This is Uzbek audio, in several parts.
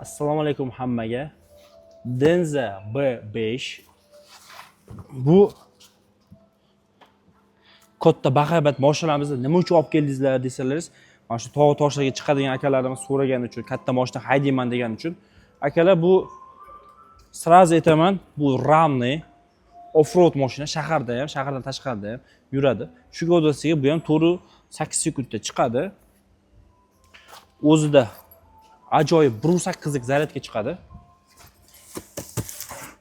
Assalomu alaykum hammaga. Denza B5 bu katta bahaybat mashinalarimizni nima uchun olib keldingizlar desalaringiz, mana shu tog' toshlarga chiqadigan akalarimiz so'ragani uchun, katta mashina haydayman degani uchun. Akalar, bu сразу aytaman, bu ramniy off-road mashina, shaharda ham, shahardan tashqarida ham yuradi. Shu gavdasiga bu ham 4.8 sekundda chiqadi. O'zida ajoyib 1.8lik zaryadga chiqadi.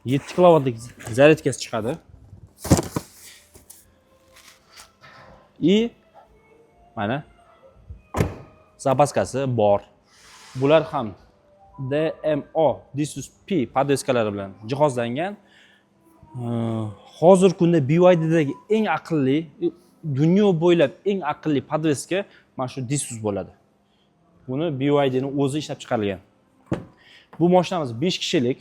7 kilovatlik zaryadkasi chiqadi. И mana zapaskasi bor. Bular ham DMO Disus P podveskalari bilan jihozlangan. Hozirgi kunda BYDdagi eng aqlli, dunyo bo'ylab eng aqlli podveska mana shu Disus bo'ladi. Buni BYDni o'zi ishlab chiqargan. Bu mashinamiz 5 kishilik.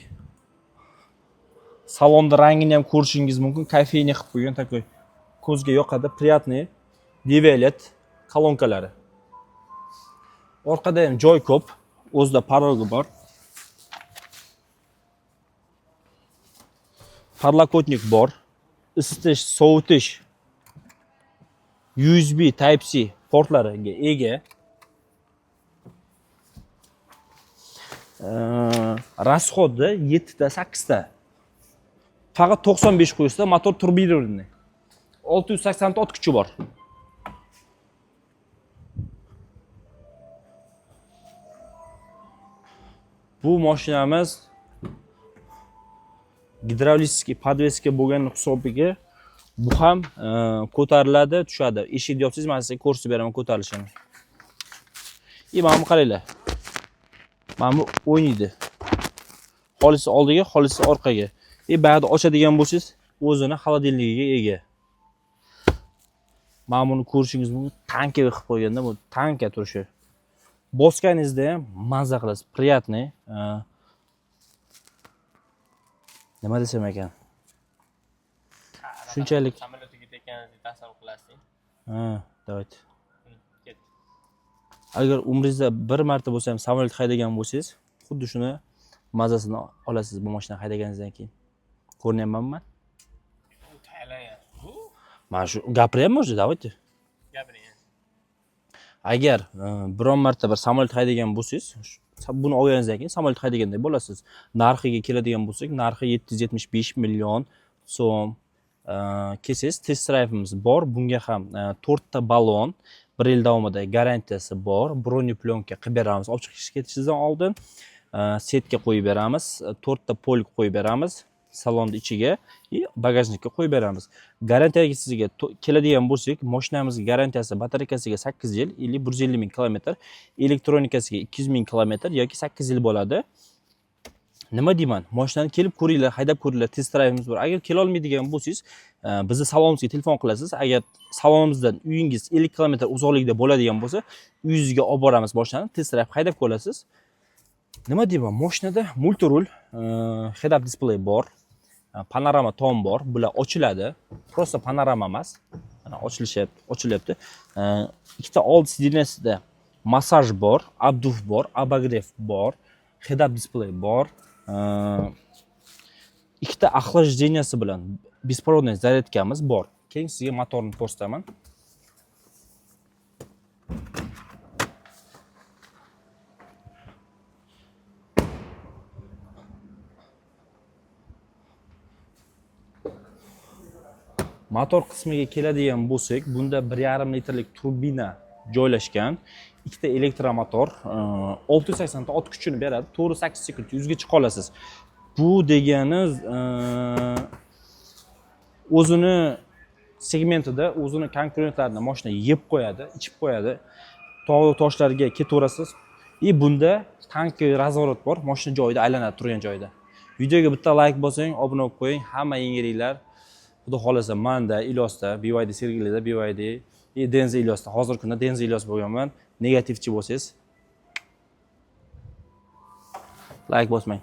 Salonda rangini ham ko'rishingiz mumkin. Kofeyni qilib qo'ygan, такой ko'zga yoqadi, приятный Develet kolonkalari. Orqada ham joy ko'p, o'zida porogi bor. Подлокотник bor. Isitish, sovutish, USB Type C portlariga ega. Расходi 7 ta 8 ta. Faqat 95 qo'ysa, motor turbinirованный. 680 ta ot kuchi bor. Bu mashinamiz gidravlik podveska bo'lgani hisobiga bu ham ko'tariladi, tushadi. Eshikni yopsangiz, men sizga ko'rsatib beraman ko'tarilishini. И mana bu qaranglar. Mana bu o'ynaydi. Xolisi oldiga, xolisi orqaga. И ba'da ochadigan bo'lsangiz, o'zini холодильниgiga ega. Mana buni ko'rishingiz mumkin, tanka qilib qo'yganda bu tanka turishi. Bosganingizda ham mazza qilasiz, приятный. Nima desam ekan? Shunchalik. Samolyotga ketayotganingizni tasavvur qilasiz. Ha, давайте. Ketdi. Agar umringizda bir marta bo'lsa ham samolyot haydagan bo'lsangiz, xuddi shuni mazasini olasiz bu mashina haydaganingizdan keyin. Ko'rinyapmanmi? Tayyorlangan. Bu Mana shu gapiryapman уже, давайте. Gapiring. Agar biron marta bir samolyot haydagan bo'lsangiz, buni olganingizdan keyin samolyot haydaganday bo'lasiz. Narxiga keladigan bo'lsak, narxi 775 million so'm. Kelsangiz, test drive'imiz bor. Bunga ham 4 ta balon, 1 yil davomida garantiyasi bor. Бронеплёнка qilib beramiz olib chiqish ketishingizdan oldin. Сетка qo'yib beramiz, 4 ta полик qo'yib beramiz salonni ichiga и bagajnikka qo'yib beramiz. Garantiyasiga keladigan bo'lsak, mashinamizga garantiyasi batareykasiga 8 yil или 150 ming kilometr, elektronikasiga 200 ming kilometr yoki 8 yil bo'ladi. Nima deyman? Mashinani kelib ko'ringlar, haydab ko'ringlar, test drive'imiz bor. Agar kela olmaydigan bo'lsangiz, bizni salonimizga telefon qilasiz. Agar salonimizdan uyingiz 50 kilometr uzoqlikda bo'ladigan bo'lsa, uyingizga olib boramiz mashinani, test drive haydab ko'rasiz. Nima deyman? Mashinada multirul, head-up display bor, panorama tom bor. Bular ochiladi. Просто panorama emas. Mana ochilishyapti, ochilyapti. Ikkita old сиденьяsida massaj bor, обдув bor, обогрев bor, head-up display bor. Ikkita охлажденияsi bilan беспроводной zaryadkamiz bor. Keyin sizga motorni ko'rsataman. Motor qismiga keladigan bo'lsak, bunda 1,5 litrlik turbina joylashgan. Ikkita elektromotor, 680 ta ot kuchini beradi. 4.8 sekund 100 ga chiqa olasiz. Bu degani o'zini segmentida o'zini konkurentlarini mashina yeb qo'yadi, ichib qo'yadi. Tog' toshlarga ketaverasiz. И bunda tanki разворот bor, mashina joyida aylanadi turgan joyida. Videoga bitta like bosing, obuna bo'lib qo'ying. Hamma yangiliklar Xudo xohlasa manda Ilyosda, BYD Sergelida, BYD и Denza Ilyosda. Hozirgi kunda Denza Ilyos bo'lganman. Negativchi bo'lsangiz like bosmang.